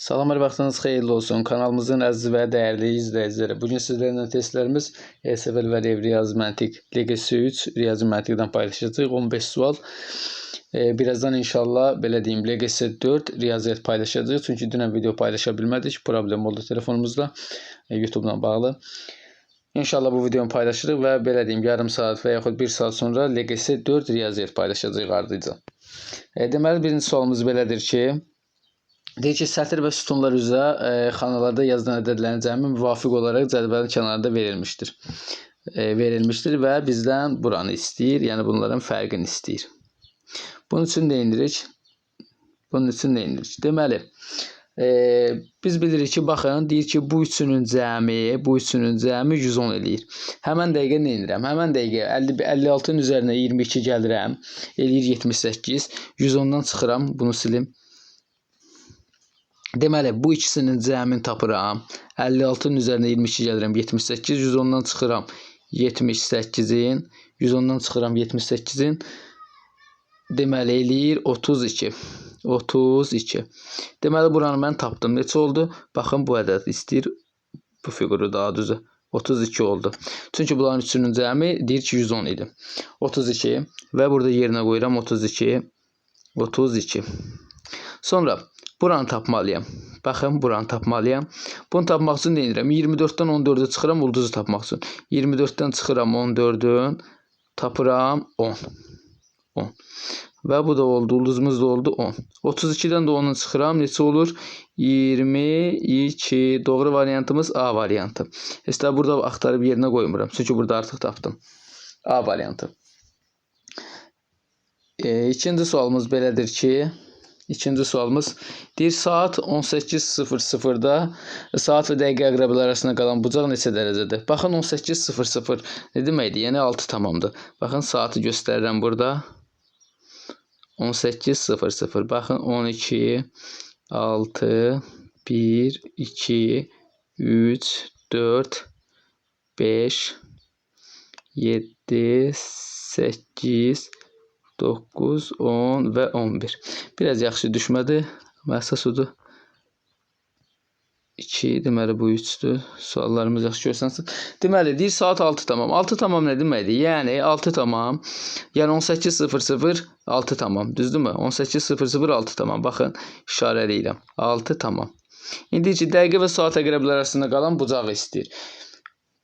Salam, hər vaxtınız xeyirli olsun. Kanalımızın əziz və dəyərli izləyiciləri. Bugün sizlərlə testlərimiz ESVL Vəliyev Riyazi Məntiq LGS 3 Riyazi Məntiqdən paylaşacağıq. 15 sual. Birazdan inşallah belə deyim LGS 4 riyaziyyat paylaşacağıq. Çünki dünən video paylaşa bilmədik. Problem oldu telefonumuzda YouTube-la bağlı. İnşallah bu videonu paylaşırıq və belə deyim yarım saat və yaxud 1 saat sonra LGS 4 riyaziyyat paylaşacağıq ardıca. Deməli birinci sualımız belədir ki, deyir ki, sətir və sütunlar üzrə xanalarda yazılan ədədlərin cəmi müvafiq olaraq cədvəlin kənarında verilmişdir. Verilmişdir və bizdən buranı istəyir, yəni bunların fərqini istəyir. Bunun üçün nə edirik? Bunun üçün nə edirik? Deməli, biz bilirik ki, baxın, deyir ki, bu üçünün cəmi, 110 eləyir. Həmən dəqiqə nə edirəm? Həmən dəqiqə 56-nın üzərinə 22 gəlirəm, eləyir 78, 110-dan çıxıram, bunu silim. Deməli, bu ikisinin cəmini tapıram. 56-nın üzərinə 22 gəlirəm, 78, 110-dan çıxıram 78-in, 110-dan çıxıram 78-in. Deməli, eləyir 32. 32. Deməli, buranı mən tapdım. Neçə oldu? Baxın, bu ədəd istəyir. Bu fiquru daha düzü. 32 oldu. Çünki bunların üçünün cəmi deyir ki, 110 idi. 32 və burada yerinə qoyuram 32. 32. Sonra buranı tapmalıyam. Baxın, buranı tapmalıyam. Bunu tapmaq üçün nə edirəm? 24-dən 14-ü çıxıram ulduzu tapmaq üçün. 24-dən çıxıram 14-ün, tapıram 10. 10. Və bu da oldu. Ulduzumuz da oldu 10. 32-dən də 10-u çıxıram. Neçə olur? 22. Doğru variantımız A variantı. Heç də burada axtarıb yerinə qoymuram. Çünki burada artıq tapdım. A variantı. İkinci sualımız belədir ki, İkinci sualımız deyir saat 18:00-da saat və dəqiqə əqrəbləri arasında qalan bucaq neçə dərəcədir? Baxın 18:00 nə deməkdir? Yəni 6 tamamdır. Baxın saatı göstərirəm burada. 18:00. Baxın 12 6 1 2 3 4 5 7 8 9, 10 və 11. Biraz yaxşı düşmədi. Amma əsas odur. 2, deməli bu 3-dür. Suallarımız yaxşı görsənsin. Deməli, deyir saat 6 tamam. 6 tamam nə deməkdir? Yəni 6 tamam. Yəni 18:00 6 tamam. Düzdürmü? 18:00 6 tamam. Baxın, işarə eləyirəm. 6 tamam. İndi ki, dəqiqə və saat əqrəbləri arasında qalan bucağı istəyir.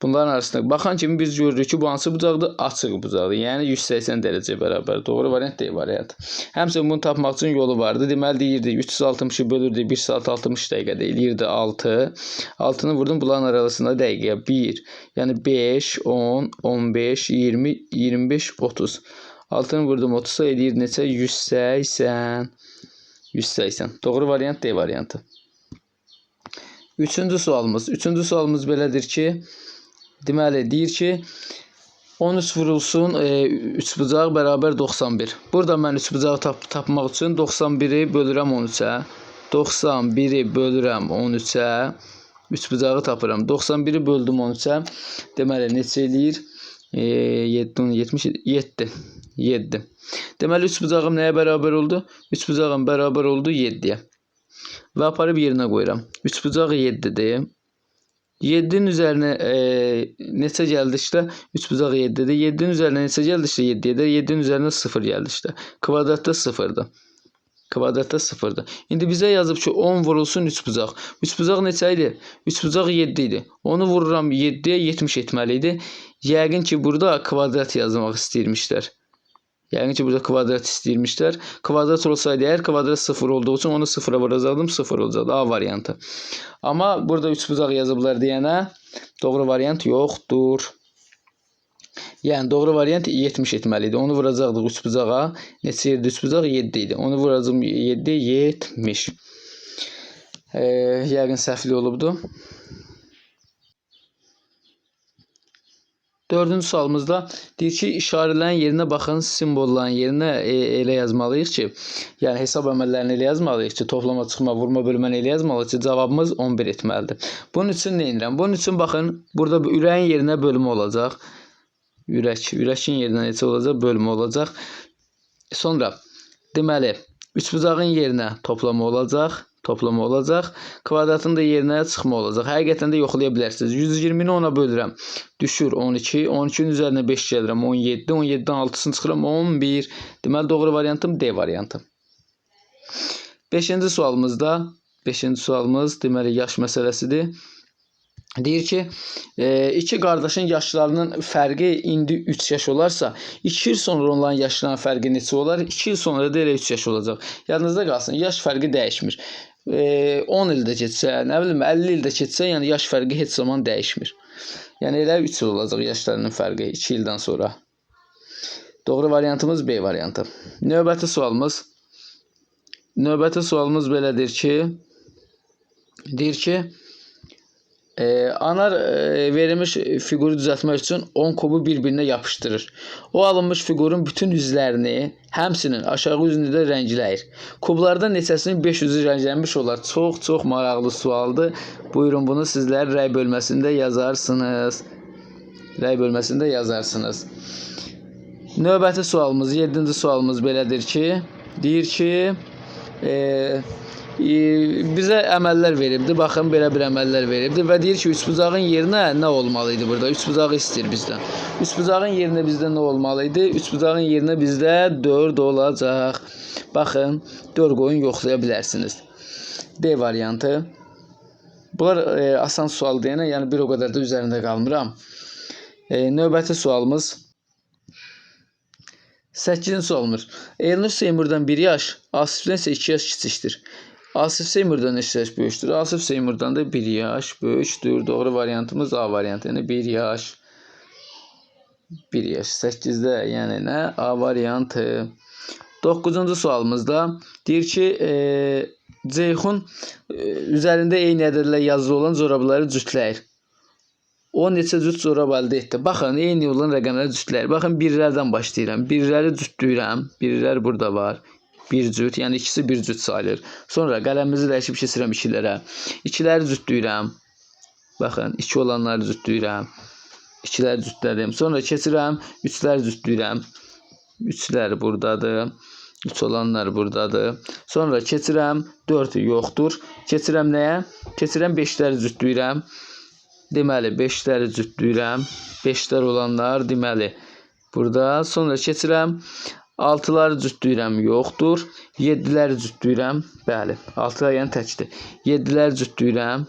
Bunların arasında baxan kimi biz görürük ki, bu hansı bucaqdır? Açıq bucaqdır. Yəni 180 dərəcəyə bərabər. Doğru variant D variantı. Həmçinin bunu tapmaq üçün yolu vardı. Deməli deyirdi 360-ı bölürdü 1 saat 60 dəqiqədə eləyirdi 6. 6-nı vurdum bunların arasında dəqiqəyə 1. Yəni 5, 10, 15, 20, 25, 30. 6-nı vurdum 30-a eləyir neçə? 180. 180. Doğru variant D variantı. Üçüncü sualımız. Üçüncü sualımız belədir ki, deməli, deyir ki, 13 vurulsun 3 bucaq bərabər 91. Burada mən 3 bucağı tapmaq üçün 91-i bölürəm 13-ə. 91-i bölürəm 13-ə. 3 bucağı tapıram. 91-i böldüm 13-ə. Deməli, neçə eləyir? 7, 77. 7. Deməli, 3 bucağım nəyə bərabər oldu? 3 bucağım bərabər oldu 7-yə. Və aparıb yerinə qoyuram. 3 bucaq 7-dir. 7-nin üzərinə neçə gəldikdə 3 bucaq 7-dir. 7-nin üzərinə neçə gəldikdə 7 edər. 7-nin üzərinə 0 gəldikdə. Kvadratda 0-dır. Kvadratda 0-dır. İndi bizə yazıb ki 10 vurulsun 3 bucaq. 3 bucaq neçə idi? 3 bucaq 7 idi. Onu vururam 7-yə 70 etməli idi. Yəqin ki burada kvadrat yazmaq istəyirmişlər. Yəqin ki burada kvadrat istəyirmişlər. Kvadrat olsaydı əgər kvadrat 0 olduğu üçün onu 0-a vuracaqdım, 0 olacaqdı. A variantı. Amma burada 3 bucaq yazıblar deyənə doğru variant yoxdur. Yəni doğru variant 70 etməli idi. Onu vuracaqdıq 3 bucağa. Neçə yerdə 3 bucaq? 7 idi. Onu vuracağım 7, 70. Yəqin səhvlik olubdur. Dördüncü sualımızda deyir ki, işarələrin yerinə baxın, simvolların yerinə elə yazmalıyıq ki, yəni hesab əməllərini elə yazmalıyıq ki, toplama, çıxma, vurma, bölməni elə yazmalıyıq ki, cavabımız 11 etməlidir. Bunun üçün nə edirəm? Bunun üçün baxın, burada ürəyin yerinə bölmə olacaq. Ürək, ürəkin yerinə neçə olacaq? Bölmə olacaq. Sonra deməli, üçbucağın yerinə toplama olacaq. Toplama olacaq. Kvadratın da yerinə çıxma olacaq. Həqiqətən də yoxlaya bilərsiniz. 120-ni 10-a bölürəm. Düşür 12. 12-nin üzərinə 5 gəlirəm. 17. 17-dən 6-sını çıxıram. 11. Deməli, doğru variantım D variantı. 5-ci sualımızda, 5-ci sualımız deməli yaş məsələsidir. Deyir ki, iki qardaşın yaşlarının fərqi indi 3 yaş olarsa, 2 il sonra onların yaşlarının fərqi neçə olar? 2 il sonra da elə 3 yaş olacaq. Yadınızda qalsın, yaş fərqi dəyişmir. 10 ildə keçsə, nə bilim 50 ildə keçsə, yəni yaş fərqi heç zaman dəyişmir. Yəni elə 3 il olacaq yaşlarının fərqi 2 ildən sonra. Doğru variantımız B variantı. Növbəti sualımız. Növbəti sualımız belədir ki, deyir ki, Anar verilmiş fiquru düzəltmək üçün 10 kubu bir-birinə yapışdırır. O alınmış fiqurun bütün üzlərini, həmçinin aşağı üzünü də rəngləyir. Kublardan neçəsinin 5 üzü rənglənmiş olar? Çox-çox maraqlı sualdır. Buyurun, bunu sizlər rəy bölməsində yazarsınız. Rəy bölməsində yazarsınız. Növbəti sualımız, 7-ci sualımız belədir ki, deyir ki, bizə əməllər veribdir. Baxın, belə bir əməllər veribdir və deyir ki, üçbucağın yerinə nə olmalı idi burada? Üçbucağı istəyir bizdən. Üçbucağın yerinə bizdə nə olmalı idi? Üçbucağın yerinə bizdə 4 olacaq. Baxın, 4 qoyun, yoxlaya bilərsiniz. D variantı. Bunlar asan sual deyənə, yəni bir o qədər də üzərində qalmıram. Növbəti sualımız. 8-ci sualımız. Elnur Seymurdan 1 yaş, Asifdən isə 2 yaş kiçikdir. Asif Seymurdan neçə yaş böyükdür? Asif Seymurdan da 1 yaş böyükdür. Doğru variantımız A variantı. Yəni 1 yaş. 1 yaş. 8-də yəni nə? A variantı. 9-cu sualımızda deyir ki, Ceyhun üzərində eyni ədədlər yazılı olan corabları cütləyir. O neçə cüt corab əldə etdi? Baxın, eyni olan rəqəmləri cütləyir. Baxın, birlərdən başlayıram. Birləri cütləyirəm. Birlər burada var. Bir cüt, yəni ikisi bir cüt sayılır. Sonra qələmimizi dəyişib keçirəm ikilərə. İkiləri cütləyirəm. Baxın, 2 olanları cütləyirəm. İkiləri cütlədim. Sonra keçirəm, üçləri cütləyirəm. Üçlər buradadır. 3 olanlar buradadır. Sonra keçirəm, 4 yoxdur. Keçirəm nəyə? Keçirəm 5-ləri cütləyirəm. Deməli, 5-ləri cütləyirəm. 5-lər olanlar, deməli, burada. Sonra keçirəm, 6-ları cütləyirəm, yoxdur. 7-ləri cütləyirəm. Bəli, 6-lar yəni təkdir. 7-ləri cütləyirəm.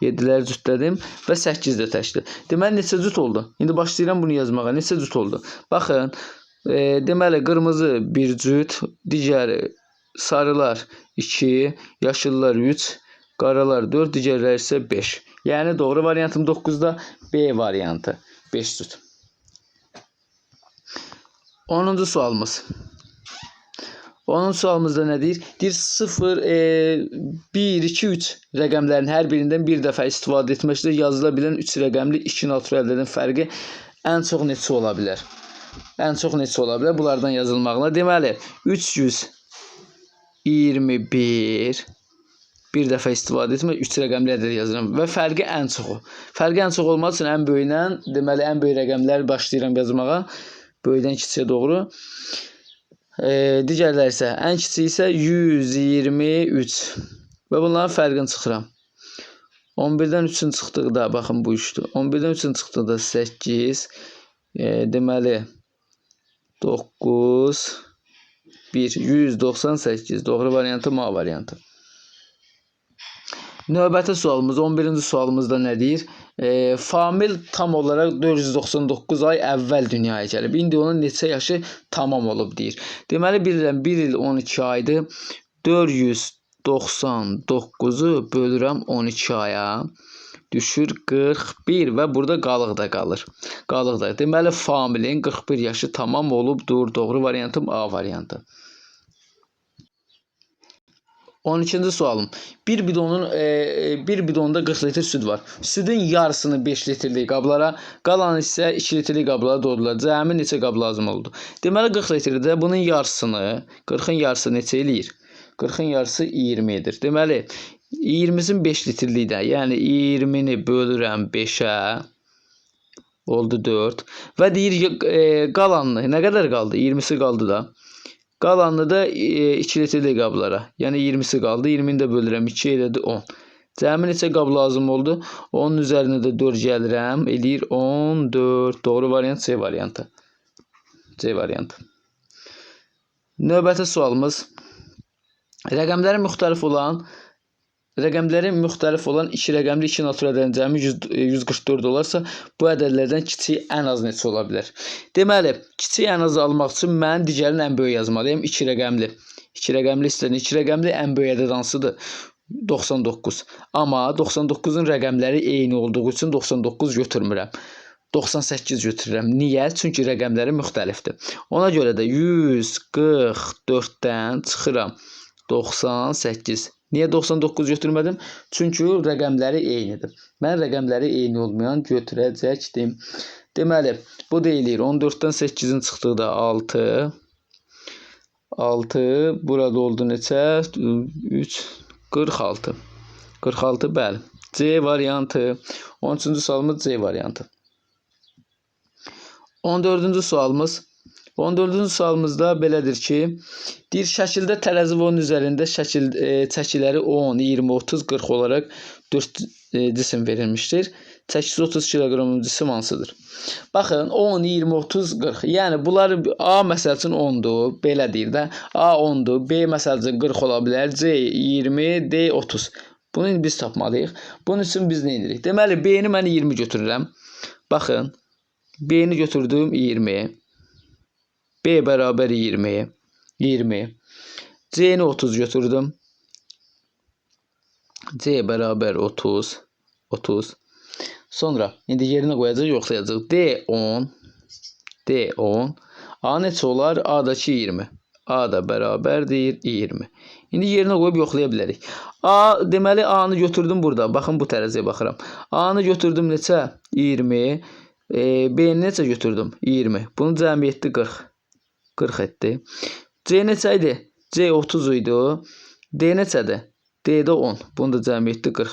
7-ləri cütlədim və 8 də təkdir. Deməli, neçə cüt oldu? İndi başlayıram bunu yazmağa. Neçə cüt oldu? Baxın, deməli, qırmızı bir cüt, digəri sarılar 2, yaşıllar 3, qaralar 4, digərləri isə 5. Yəni, doğru variantım 9-da B variantı. 5 cüt. 10-cu sualımız. 10-cu sualımızda nə deyir? Deyir 0, 1, 2, 3 rəqəmlərin hər birindən bir dəfə istifadə etməklə yazıla bilən 3 rəqəmli 2 natural ədədin fərqi ən çox neçə ola bilər? Ən çox neçə ola bilər bunlardan yazılmaqla? Deməli, 321 bir dəfə istifadə etmək 3 rəqəmli ədəd yazıram və fərqi ən çoxu. Fərqi ən çox olmaq üçün ən böyüklə, deməli ən böyük rəqəmlər başlayıram yazmağa. Böyükdən kiçiyə doğru. Digərləri isə ən kiçiyi isə 123 və bunların fərqini çıxıram. 11-dən 3-ün çıxdıqda, baxın bu 3-dür. 11-dən 3-ün çıxdıqda 8, deməli 9, 1, 198. Doğru variantı A variantı. Növbəti sualımız, 11-ci sualımızda nə deyir? Famil tam olaraq 499 ay əvvəl dünyaya gəlib. İndi onun neçə yaşı tamam olub deyir. Deməli, bilirəm 1 il 12 aydır. 499-u bölürəm 12 aya. Düşür 41 və burada qalıq da qalır. Qalıq da. Deməli, Familin 41 yaşı tamam olubdur. Doğru variantım A variantı. 12-ci sualım. Bir bidonda 40 litr süd var. Südün yarısını 5 litrlik qablara, qalanı isə 2 litrlik qablara doldururlar. Cəmi neçə qab lazım oldu? Deməli 40 litrdə bunun yarısını, 40-ın yarısı neçə eləyir? 40-ın yarısı 20 edir. Deməli 20-sin 5 litrlikdə, yəni 20-ni bölürəm 5-ə, oldu 4. Və deyir qalanını nə qədər qaldı? 20-si qaldı da. Qalanını da 2 litrlik qablara. Yəni 20-si qaldı. 20-ni də bölürəm 2, elədi 10. Cəmi neçə qab lazım oldu? 10-un üzərinə də 4 gəlirəm. Eləyir 14. Doğru variant C variantı. C variantı. Növbəti sualımız. Rəqəmləri müxtəlif olan iki rəqəmli iki natural ədədin cəmi 144 olarsa, bu ədədlərdən kiçiyi ən az neçə ola bilər? Deməli, kiçiyi ən az almaq üçün mən digərini ən böyük yazmalıyam. İki rəqəmli. İki rəqəmli istəyən iki rəqəmli ən böyük ədəd hansıdır? 99. Amma 99-un rəqəmləri eyni olduğu üçün 99 götürmürəm. 98 götürürəm. Niyə? Çünki rəqəmləri müxtəlifdir. Ona görə də 144-dən çıxıram. 98. Niyə 99 götürmədim? Çünki rəqəmləri eynidir. Mən rəqəmləri eyni olmayan götürəcəkdim. Deməli, bu da eləyir. 14-dən 8-in çıxdıqda 6. 6. Burada oldu neçə? 3. 46. 46, bəli. C variantı. 13-cü sualımız C variantı. 14-cü sualımız. 14-cü sualımızda belədir ki, deyir şəkildə tərəzi və onun üzərində şəkil çəkiləri 10, 20, 30, 40 olaraq 4 cisim verilmişdir. Çəkisi 30 kiloqram cisim hansıdır? Baxın, 10, 20, 30, 40. Yəni bunlar A məsəl üçün 10-dur, belə deyir də. A 10-dur, B məsəl üçün 40 ola bilər, C 20, D 30. Bunu indi biz tapmalıyıq. Bunun üçün biz nə edirik? Deməli, B-ni mən 20 götürürəm. Baxın, B-ni götürdüm 20. B bərabər 20. 20. C-ni 30 götürdüm. C bərabər 30. 30. Sonra indi yerinə qoyacaq, yoxlayacaq. D 10. D 10. A neçə olar? A-dakı 20. A da bərabərdir 20. İndi yerinə qoyub yoxlaya bilərik. A, deməli A-nı götürdüm burada. Baxın bu tərəziyə baxıram. A-nı götürdüm neçə? 20. B-ni neçə götürdüm? 20. Bunun cəmi etdi 40. 40 etdi. C neçə idi? C 30 idi. D neçədir? D də 10. Bunun da cəmi etdi 40.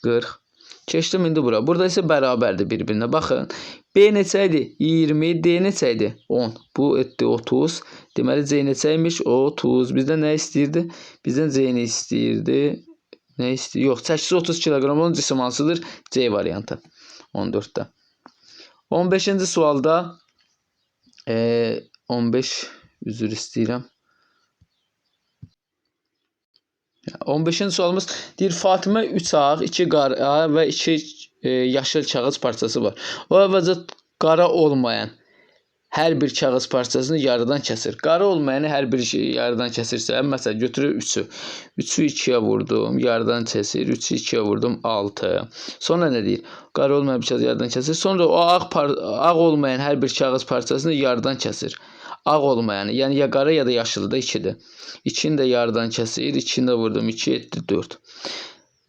40. Keçdim indi bura. Burada isə bərabərdir bir-birinə. Baxın. B neçə idi? 20. D neçə idi? 10. Bu etdi 30. Deməli C neçə imiş? 30. Bizdən nə istəyirdi? Bizdən C-ni istəyirdi. Nə istəyir? Yox, çəkisi 30 kiloqram olan cisim hansıdır? C variantı. 14-də. 15-ci sualda 15 üzr istəyirəm. 15-ci sualımız deyir Fatimə 3 ağ, 2 qara və 2 yaşıl kağız parçası var. O əvvəlcə qara olmayan hər bir kağız parçasını yarıdan kəsir. Qara olmayanı hər bir şey yarıdan kəsirsə, məsələn götürür 3-ü. 3-ü 2-yə vurdum, yarıdan kəsir. 3-ü 2-yə vurdum, 6. Sonra nə deyir? Qara olmayan bir kağız yarıdan kəsir. Sonra o ağ olmayan hər bir kağız parçasını yarıdan kəsir. Ağ olmayanı, yəni ya qara ya da yaşılı da 2-dir. 2-ni də yarıdan kəsir. 2-ni də vurdum, 2 etdi 4.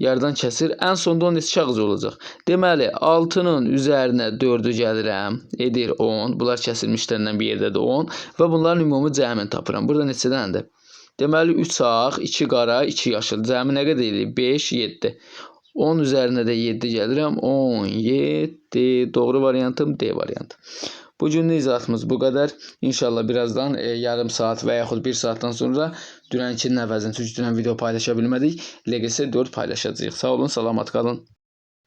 Yarıdan kəsir. Ən sonda onun neçə kağız olacaq? Deməli, 6-nın üzərinə 4-ü gəlirəm. Edir 10. Bunlar kəsilmişlərindən bir yerdə də 10. Və bunların ümumi cəmini tapıram. Burada neçədəndir? Deməli, 3 ağ, 2 qara, 2 yaşıl. Cəmi nə qədər eləyir? 5, 7. 10 üzərinə də 7 gəlirəm. 17. Doğru variantım D variantı. Bugünlük izahatımız bu qədər. İnşallah birazdan yarım saat və yaxud 1 saatdan sonra dünənkinin əvəzini, çünki dünən video paylaşa bilmədik, LGS 4 paylaşacağıq. Sağ olun, salamat qalın.